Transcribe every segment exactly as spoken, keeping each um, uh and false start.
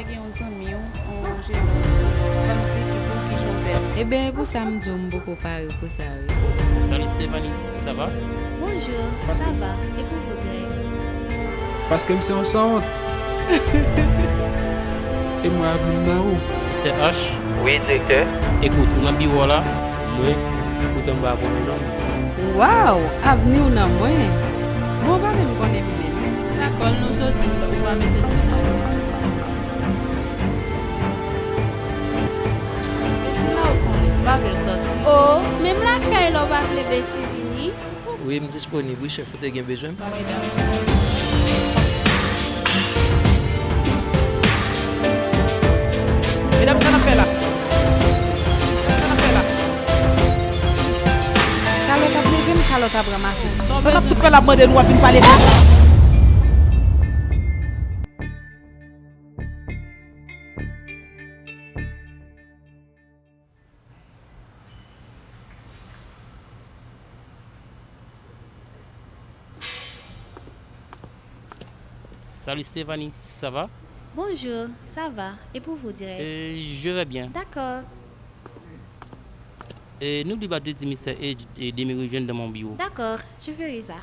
Gen yon zanmi w, yon jèn fanm, fanm si ki di w ki jan w fè. Ebyen, e pou sa m di w m poko pare pou sa, wi. Salut Stéphanie, ça va? Bonjour, ça va? Et pour vous, Derek? Paske m se yon sanwont. E mwen avni m nan ou. Mister H? Wi, direktè. Ekout, ou nan biwo a la? Mwen? Poutan m pa konnen non. Waw, avni w nan mwen. Bon, ou pa menm konnen m menm. Lekòl nou soti, ou pa mete l nan lòs ou pa. Beti la ou konnen, m pa vle l sòti. O, menm lakay la ou pa vle Beti vini? Wi, m disponib, wi, chèf, ou te gen bezwen m? Medam, sa n ap fè la? Sa n ap fè la? Kalòt ap leve m, kalòt ap ranmase m. Sa n ap fout fè la, ap mande nou ap vin pale de. Salut Stéphanie, ça va? Bonjour, ça va? Et pour vous, Derek? Euh, je vais bien. D'accord. Euh, n'oublie pas de dire Mister H de me rejoindre dans mon bureau. D'accord, je ferai ça.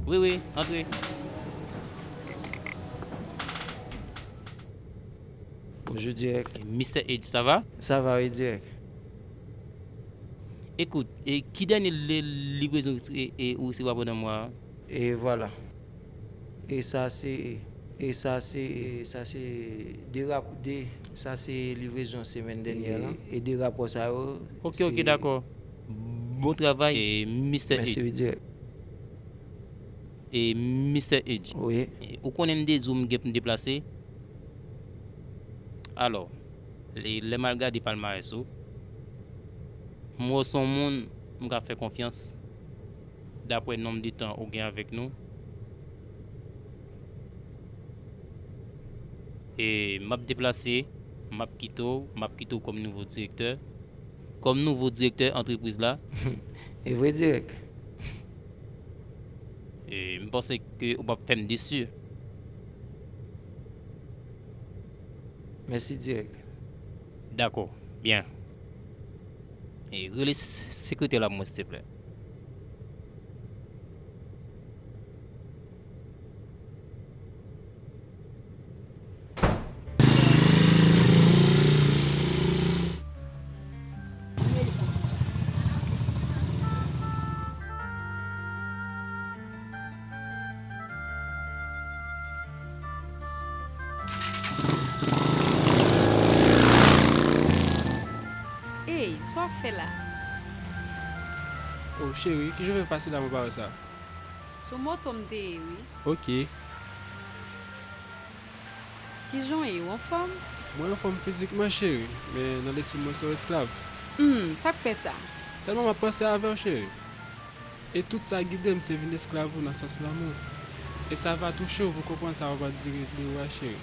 Wi, wi, antre. Bonjou, Dirèk. Mistè Edge, sa va? Sa va, wi, Dirèk. Ekout, e ki dènye li-, livrezon e, e ou resevwa pandan mwa a? E vwala. E sa se, e sa se, e sa se de rap-, de, sa se livrezon semèn dènyè lan. E de rapò sa yo. Ok, ok, dakò. Bon travay, e Mistè Edge. Mèsi, wi, Dirèk. E Mistè Edge. Wi. E ou konnen m te di w m gen pou m deplase? Alò, lè, lè m al gade palmarès ou, m wè w se yon moun m ka fè konfyans, daprè nonb de tan ou gen avèk nou. E m ap deplase, m ap kite w, m ap kite w kòm nouvo direktè. Kòm nouvo direktè antrepriz la. E vre, Dirèk. E m panse ke ou p ap fè m desi. Mèsi, Dirèk. Dakò, byen. E rele s-, sekretè la pou mwen, silteplè. Ey, sa w ap fè la? Oh, chérie, ki jan w fè pase la, mwen pa wè sa? Sou moto m te ye, wi. Ok. Ki jan w ye, w anfòm? Mwen anfòm fizikman, cheri, men nan lespri m, mwen se yon esklav. Hmm, sa k fè sa? Tèlman m ap panse avè w, cheri. E tout sa gide m, se vin esklav ou nan sans lanmou. E sa va touche w pou konprann sa w ap andire de ou a, cheri.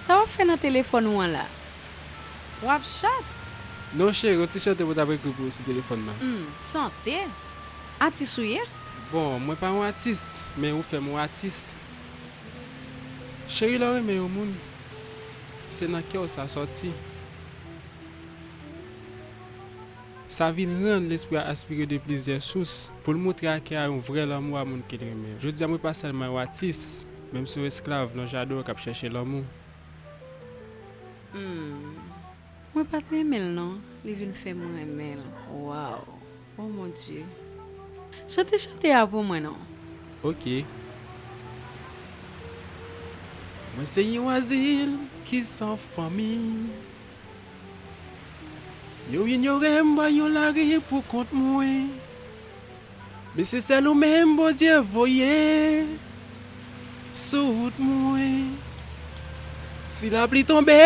Sa w ap fè nan telefòn ou an la? W ap chat? Non, cheri, yon ti chante mwen t ap ekri pou ou sou telefòn nan. Hmm, chante? Atis ou ye? Bon, mwen pa yon atis, men ou fè m yon atis. Cheri, lè w renmen yon moun, se nan kè w sa sòti. Sa vin rann lespri a aspire de plizyè sous pou l montre a kè a yon vrè lanmou a moun ke l renmen. Jodi a, mwen pa sèlman yon atis, men m se yon esklav nan jaden w k ap chèche lanmou. Hmm. Mwen pa t renmen l non, li vin fè m renmen l. Waw! Oh mon Dieu! Chante chante a pou mwen non. Ok. Mwen se yon azil ki san fanmi. Yo inyore m, bay yon lari pou kont mwen. Men se sèl ou menm Bondye voye sou wout mwen. Si lapli tonbe,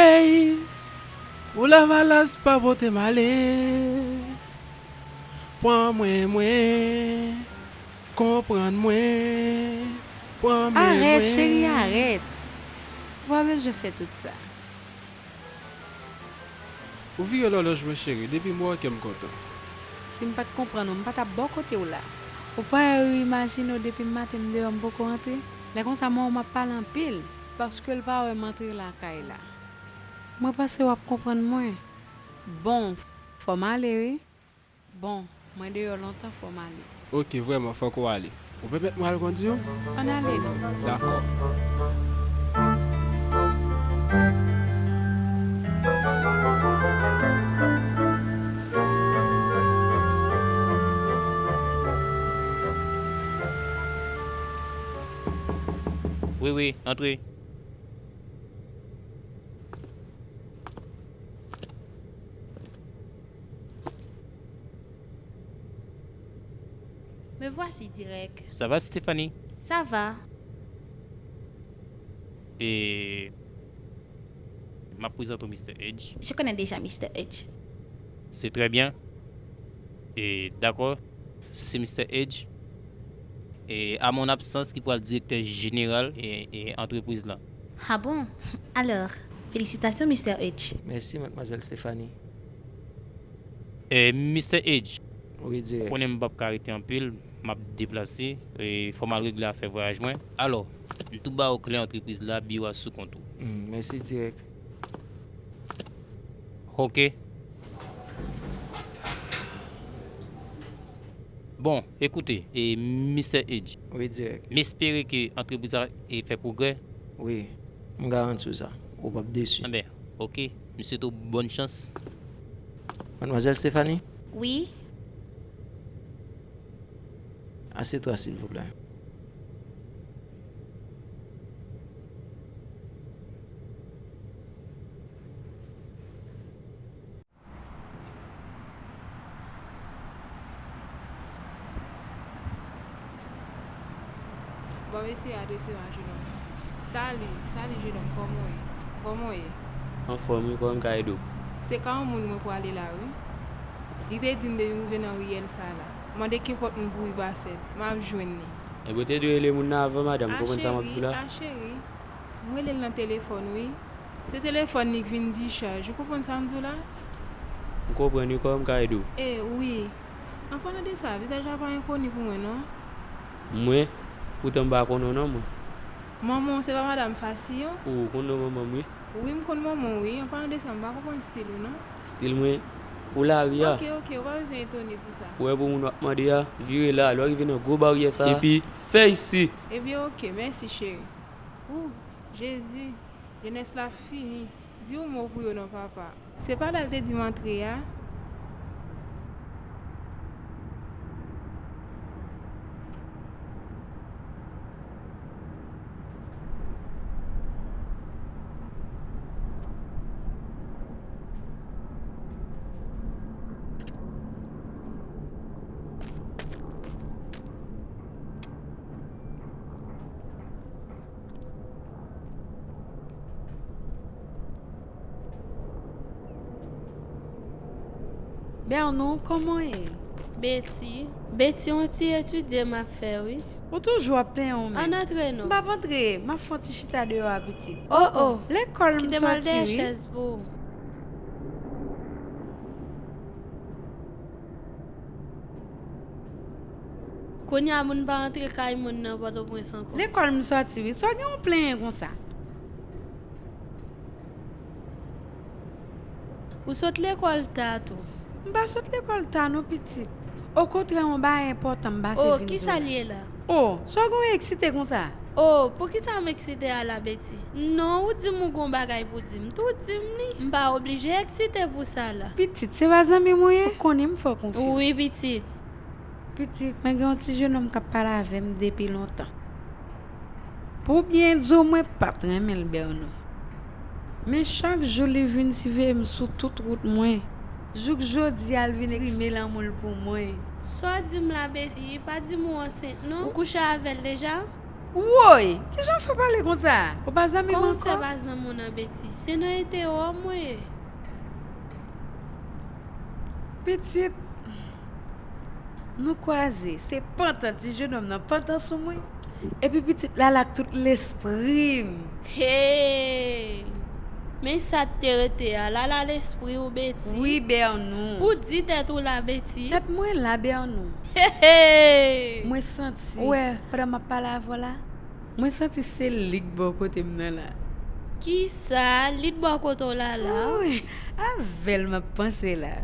ou lavalas pa pote m ale. Pran mwen, mwen, konprann mwen. Arèt, cheri, arèt. Ou pa bezwen fè tout sa. Ou vire lòlòj mwen, cheri, depi m wè w kè m kontan. Si m pa t konprann ou, m pa t ap bò kote w la. Ou pa imajine w depi maten m deyò m poko antre? Lè konsa manman w m ap pale anpil, paske l pa wè m antre lakay la. Mwen panse w ap konprann mwen. Bon, fò m ale wi. Bon, mwen deyò lontan, fò m ale. Oke, vrèman, fòk ou ale. Ou pèmèt mwen al kondi w? Ann ale non. Dakò. Wi, wi, antre. Me voici direct. Ça va, Stéphanie? Ça va. E m ap prezante w Mister Edge. Je connais déjà Mister Edge. C'est très bien. E dakò, se Mister Edge. E à mon absence ki pral direktè jeneral e, e antrepriz la. Ah bon? Alors, félicitations, Mister Edge. Mèsi, madmwazèl Stéphanie. E, Mister Edge, wi, dirèk. Ou konnen m p ap ka rete anpil, m ap deplase, e fò m al regle afè vwayaj mwen. Alò, m tou ba w kle antrepriz la, biwo a sou kont ou. Hmm, mèsi, dirèk. Oke. Bon, ekoute, e, Mister Edge. Wi, dirèk. M espere ke antrepriz la, e, fè pwogrè. Wi, m garanti w sa. Ou p ap desi. Enben, oke. M swete w bòn chans. Madmwazèl Stéphanie? Wi? Assieds-toi, s'il vous plaît. Bon, m eseye adrese m a jenòm sa. Sali, sali jenòm, kòman w ye? Kòman w ye? Anfòm wi, kòman m ka ede w? Se ka yon moun mwen prale la wi. Li te di m depi m rive nan riyèl sa la, mande kenpòt moun pou li pase l, m ap jwenn li. Ebyen, w te dwe rele moun nan avan, madanm, ou konprann sa m ap di w la? A cheri, m rele l nan telefòn wi. Se telefòn li k vin dichaj, ou konprann sa m di w la? M konprann wi, kòman m ka ede w? E, wi. An palan de sa, vizaj la pa enkoni pou mwen non. Mwen? Poutan m pa konnen w non mwen. Manman w se pa madanm Fasiyon? O, ou konn non manman m wi. Wi, m konn manman w wi. An palan de sa, m pa konprann stil ou non. Stil mwen? Pou lari a. Oke, oke, ou pa bezwen etone pou sa. Ou wè pou moun w ap mande a, vire la, lè w rive nan gwo baryè sa a, epi fè isi. Ebyen, oke, mèsi cheri. Ou, Jezi, jenès la fini. Di yon mo pou yo non, papa. Se pa la l te di m antre a? Bernou, kòman w ye? Betty. Betty, yon ti etidye m ap fè wi. Ou toujou ap plenyen w menm. Ann antre non. M p ap antre, m ap fè yon ti chita deyò a pitit. O, o. Lekòl m sòti wi. Kite m al dèyè chèz pou ou. Kounye a moun pa rantre kay moun nan Pòtoprens ankò. Lekòl m sòti wi, sa w gen w plenyen konsa? Ou sot lekòl ta tou? M pa sot lekòl ta non pitit. Okontrè yon bagay enpòtan m pase vin di w la. O, kisa l ye la? O, sa w gen w eksite konsa? O, poukisa m eksite a la Betty? Non, ou di m ou gen yon bagay pou di m tou, di m li. M pa oblije eksite pou sa la. Pitit, se pa zanmi m ou ye? Ou konnen m fè w konfyans. Wi pitit. Pitit, mwen gen yon ti jenòm k ap pale avè m depi lontan. Pou byen di w, mwen pa t renmen l Bernou. Men chak jou li vin siveye m sou tout wout mwen. Jouk jodi a l vin eksprime lanmou l pou mwen. Sa w di m la Betty, pa di m ou ansent non. Ou kouche avè l deja? Woy! Kijan w fè pale konsa? Ou pa zanmi m ankò? Kòman m fè pa zanmi w nan Betty? Se nan enterè w mwen ye. Pitit, nou kwaze, se pantan ti jenòm nan pantan sou mwen. Epi pitit Lala ak tout lespri m. Hey! Men sa t te rete a, Lala lespri ou Beti? Wi, Bènou. Pou di tèt ou la, Beti? Tèt mwen la, Bènou. Hey! Mwen santi. Ou wè, pandan m ap pale avè w la, mwen santi se li k bò kote m nan la. Kisa? Li t bò kote w la la? Wi, avè l m ap panse la.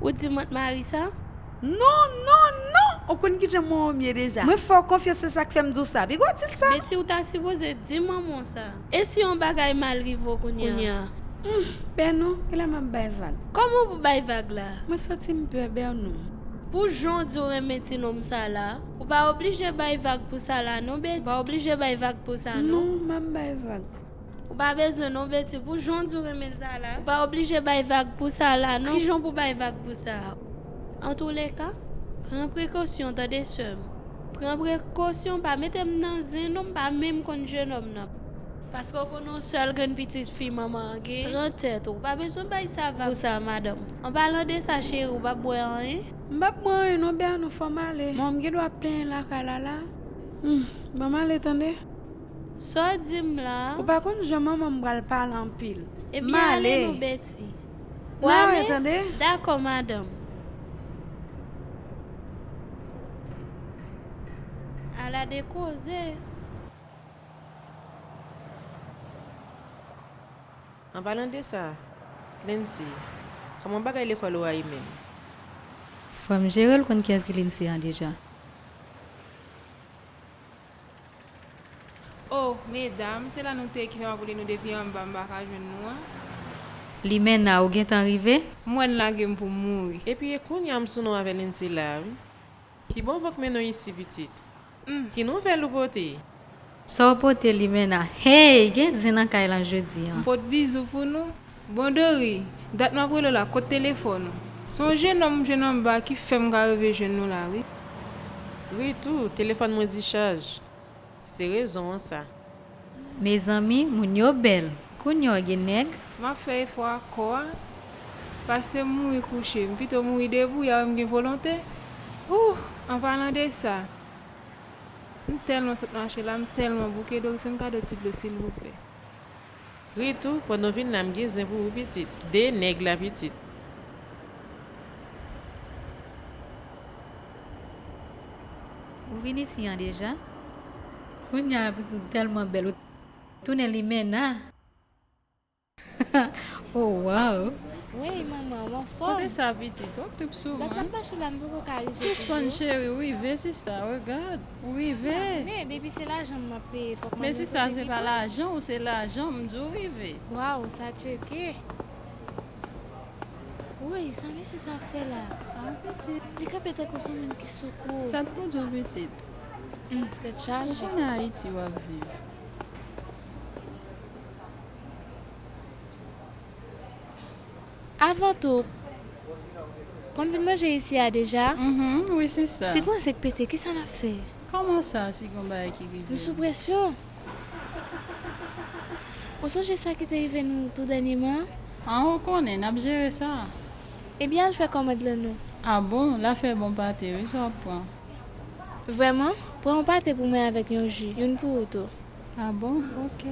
Ou di m ant Marisa? Non, non, non! Ou konn kijan manman m ye deja. Mwen fè w konfyans, se sa k fè m di w sa. Piga w di l sa. Beti, ou ta sipoze di manman w sa. E si yon bagay mal rive w kounye a? Kounye a. Hmm, Bènou, kilè m ap bay vag? Kòman w pou bay vag la? Mwen santi m pè, Bènou. Pou jan w di w renmen ti nonm sa la, ou pa oblije bay vag pou sa la non, Beti. Ou pa oblije bay vag pou sa non. Non, m ap bay vag. Ou pa bezwen non, Beti, pou jan w di w renmen l sa la. Ou pa oblije bay vag pou sa la non. Kijan w pou bay vag pou sa? Antouleka, pran prekosyon, tande, sè m. Pran prekosyon, pa mete m nan zen non, m pa menm konn jenòm nan. Paske w konnen yon sèl grenn pitit fi manman an gen. Pran tèt ou. Ou pa bezwen bay sa vag pou sa, madanm. An palan de sa, cheri, ou p ap bwè anyen? M p ap bwè anyen non, Bènou, fò m ale. Manman m gen dwa ap plenyen lakay la la. Hmm, ban m ale, tande. Sa w di m la? Ou pa konn jan manman m pral pale anpil. Ebyen, ale non, Beti. Ou ale? Dakò, madanm. Ala de koze. An palan de sa, Lindsay, kòman bagay lekòl ou a ye menm? Fò m jere l, konn kiyès ki Lindsay an deja. O, medam, se la nou te ye, ki fè m ap rele nou depi anba, m pa ka jwenn nou an. Limena, ou gentan rive? M wè n lage m pou m mouri. Epi e kounye a m sou non avè Lindsay la, wi. Ki bon van k mennen w isi, pitit? Hmm. Ki nouvèl ou pote? Sa w pote, Limena? Hey, gen zen nan kay la jodi a. M pot bizou pou nou. Bon, Dori, dat m ap rele w la, kot telefòn ou? Se yon jenòm m jwenn anba ki fè m ka rive jwenn nou la, wi. Ritou, telefòn mwen dichaj. Se rezon an sa. Mezanmi, moun yo bèl. Kounye a w gen nèg. M ap fè efò ak kò a. Pase m mouri kouche, m pito mouri debou, y a wè m gen volonte. Ouh, an palan de sa, m tèlman sot mache la, m tèlman bouke, Dori, fè m kado ti dlo, silvouplè. Ritou, pandan w vin la, m gen zen pou ou, pitit. De nèg la, pitit. Ou vin isi an deja? Kounye a, pitit, ou tèlman bèl, ou tounen Limena. Oh, wow! Wey, manman, w anfòm? Kote sa, pitit? Ou trip sou mwen. Dat m ap mache la, m poko ka rive toujou. Sispann, cheri, ou rive, sista, regad, ou rive. Men, depi se lajan m ap peye, fòk mwen rive pi plis. Men sista, se pa lajan w, se lajan m, m di w rive. Waw, sa tcheke. Woy, sa mesye sa ap fè la? Ah, pitit. Li kanpe tankou se yon moun ki sou kou. Sa t pou di w, pitit? Hmm, tèt chaje. Ou konnen Ayiti w ap viv. Avan tou, konn vin manje isi a deja? Mhm, wi, sista. Si gon zen k pete, kisa n ap fè? Kòman sa, si gon bagay ki rive? M sou presyon. Ou sonje sa ki te rive nou tou dènyèman? An, ou konnen, n ap jere sa. Ebyen, al fè kòmand lan non. Ah bon, l a fè bon pate wi, sa w ap pran? Vrèman? Pran yon pate pou mwen avèk yon ji, youn pou ou tou. Ah bon? Ok.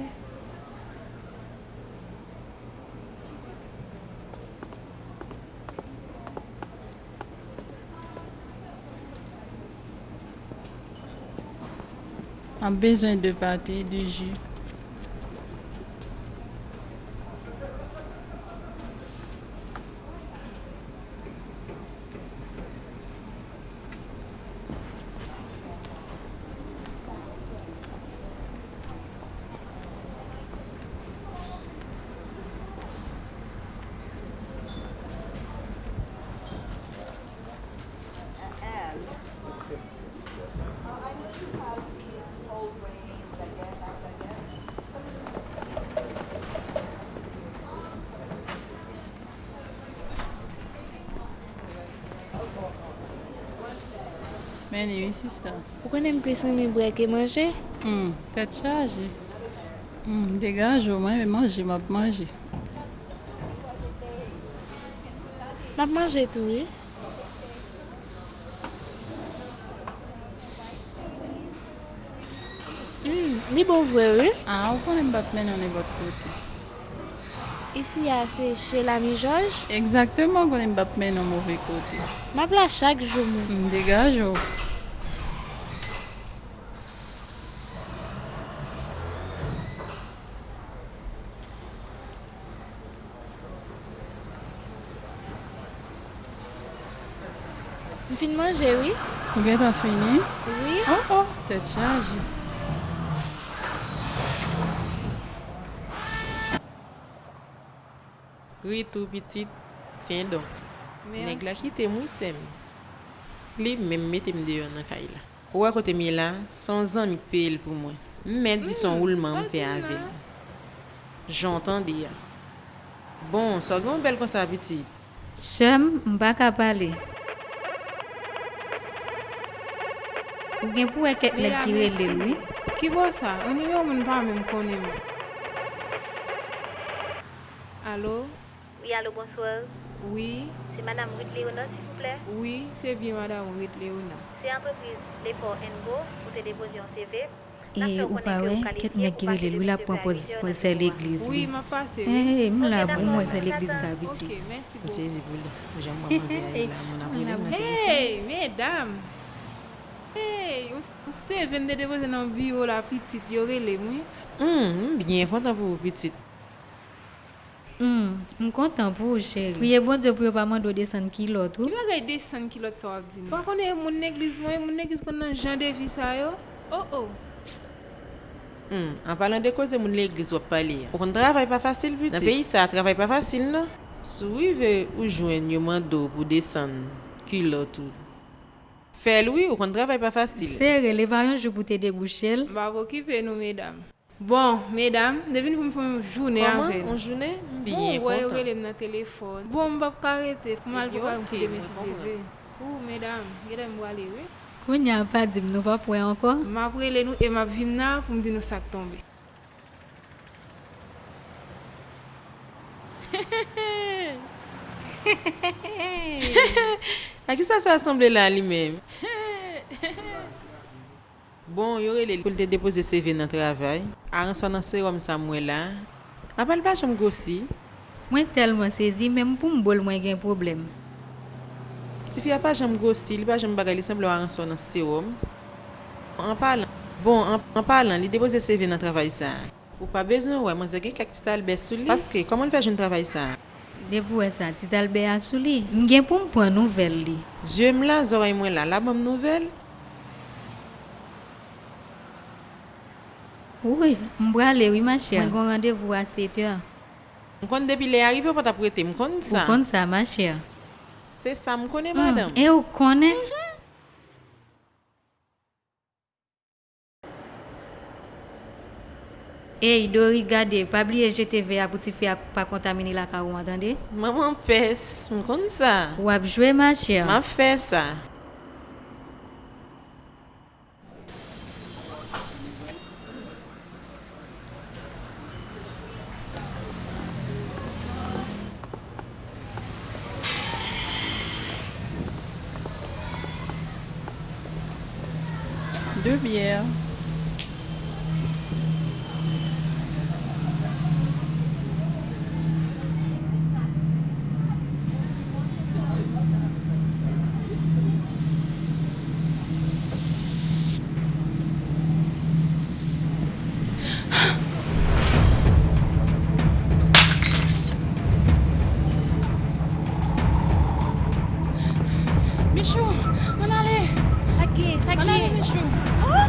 M ap bezwen de pate, de ji. Meni wi, sista. Ou konnen m plis renmen bwè ke manje. Hmm, tèt chaje. Hmm, degaje w, mwen menm manje, m ap manje. M ap manje tou, wi. Hmm, li bon vre, wi. Ah, ou konnen m p ap mennen w nenpòt kote. Isi a se chez Lami Jòj? Egzakteman, ou konnen m p ap mennen w move kote. M ap la chak jou, mwen. M degaje w. M fin manje, wi. Ou gentan fini? Wi. Oh, oh, tèt chaje. Ri tou, pitit. Tyen donk. Mèsi. Nèg la kite m, wi, sè m. Li menm mete m deyò nan kay la. Ou wè kote m ye la, se yon zanmi k peye l pou mwen. M mèt di se yon woulman m fè avè l. Jan w tande a. Bon, sa w gen w bèl konsa, pitit? Sè m, m pa ka pale. Ou gen pou wè kèk nèg ki rele l, wi. Medam, eskize. Kibò sa? Yon nimewo moun m pa menm konnen, mwen. Alo? Wi, alo, bonswa. Wi. Se Madam Ruth Léonard, silvouplè? Wi, se byen Madam Ruth Léonard. Se antrepriz Lefò and Go, ou te depoze yon C V. N ap fè w konnen ke ou kalifye pou pase demisyonè a uit è nan maten. Wi, m ap pase, wi. Ey, m la pou mwen, sè legliz sa, piti. Ok, mèsi bokou. M sezi pou li. Jan m wè manzè a ye la, moun ap rele m nan telefòn. Hey, medam! Hey, yon, yon C V m te depoze nan biwo la, pitit, yo rele m, wi. Hmm, m byen kontan pou ou, pitit. Hmm, m kontan pou ou, cheri. Priye Bondye pou yo pa mande w desann kilòt ou. Ki bagay desann kilòt sa w ap di m? Ou pa konnen e moun legliz mwen, e moun legliz konn nan jan de vi sa yo? Oh, oh. Hmm, an palan de koze moun legliz w ap pale a. Ou konn travay pa fasil, pitit. Nan peyi sa a, travay pa fasil, non. Si w rive ou jwenn yo mande w pou desann kilòt ou, fè l wi, ou konn travay pa fasil. Sere, leve a yon jou pou te debouche l. M p ap okipe nou, medam. Bon, medam, depi n pou m fè yon jounen avè nou. Kòman? Yon jounen? M byen kontan. Bon, ou wè yo rele m nan telefòn. Bon, m p ap ka rete, fò m al prepare m pou demen si Dye vle. Ou, medam, genlè m prale, wi. Kounye a, pa di m nou p ap wè ankò. M ap rele nou e m ap vin la pou m di nou sa k tonbe. A kisa sa sanble la li menm? Bon, yo rele l pou l te depoze C V nan travay. Aransò nan sewòm sa m wè la. Apa l pa janm gwosi? Mwen tèlman sezi, menm pou m bo l mwen gen pwoblèm. Tifi a pa janm gwosi, li pa janm bagay, li sanble yon aransò nan sewòm. An palan, bon, an, an palan, li depoze C V nan travay sa a. Ou pa bezwen wè, manzè gen kèk Ti Albè sou li. Paske, kòman l fè jwenn travay sa a? Depi w wè sa, Ti Albè a sou li. M gen pou m pran nouvèl li. Zye m la, zòrèy mwen la, l a ban m nouvèl? Wi, m prale wi, machè. Mwen gen yon randevou a sèt è. M konn depi lè a rive, ou pa t ap rete, m konn sa. Ou konn sa, machè. Se sa m konnen, madanm. E ou konnen? Ey, Dori, gade, pa bliye jete vè a pou tifi a pa kontamine lakay ou an, tande? Manman pès, m konn sa. W ap jwe, machè. M ap fè sa. De byè. Michou, ann ale. Sa k gen? Sa k gen? Ann ale, Michou. Oh!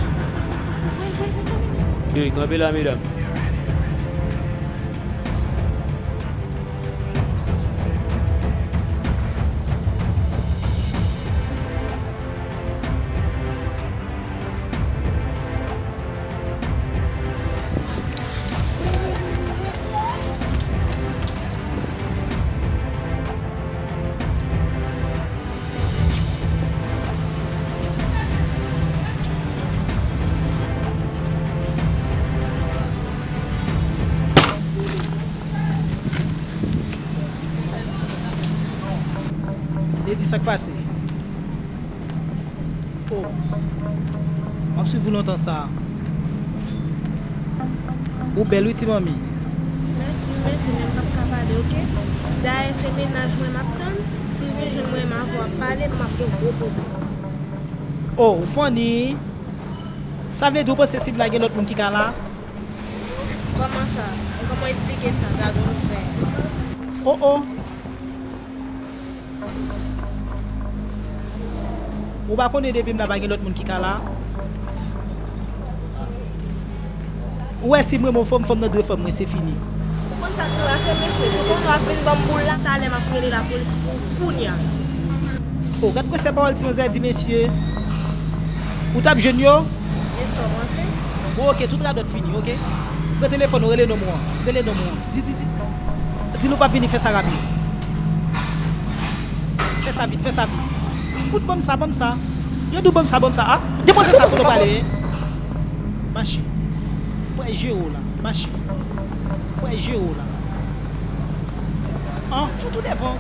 Woy, woy, mezanmi. Ey, kanpe la, medam. Sa k pase? Oh, m ap swiv ou lontan sa a. Ou bèl wi, ti manmi. Mèsi, mèsi, men m p ap ka pale, oke? Dayè, se mennaj mwen m ap tann. Si l vin jwenn mwen, m avè w ap pale, m ap gen gwo pwoblèm. Oh, ou funny. Sa vle di ou panse si m la gen lòt moun ki ka la? Kòman sa? Kòman eksplike sa? Gad yon zen. Oh, oh. Ou pa konnen depi m la pa gen lòt moun ki ka la? Ou wè si m renmen yon fanm, fanm nan dwe fanm mwen, se fini. Ou konn sa k pi pase, mesye? Si w konnen w ap vin ban m boul la, talè m ap rele lapolis pou ou kounya. Oh, gad gwosè pawòl ti manzè di, mesye. Ou t ap jwenn yo? E sa w panse? Bon, oke, tout radòt fini, oke? Pran telefòn ou, rele nonm ou an. Rele nonm ou an. Di, di, di. Di l ou p ap vini, fè sa rapid. Fè sa vit, fè sa vit. Fout ban m sa, ban m sa. Yo di w ban m sa, ban m sa. Ah, depoze sa sou nou pale. Mache. Pwè je w la. Mache. Pwè je w la. An, fout ou devan.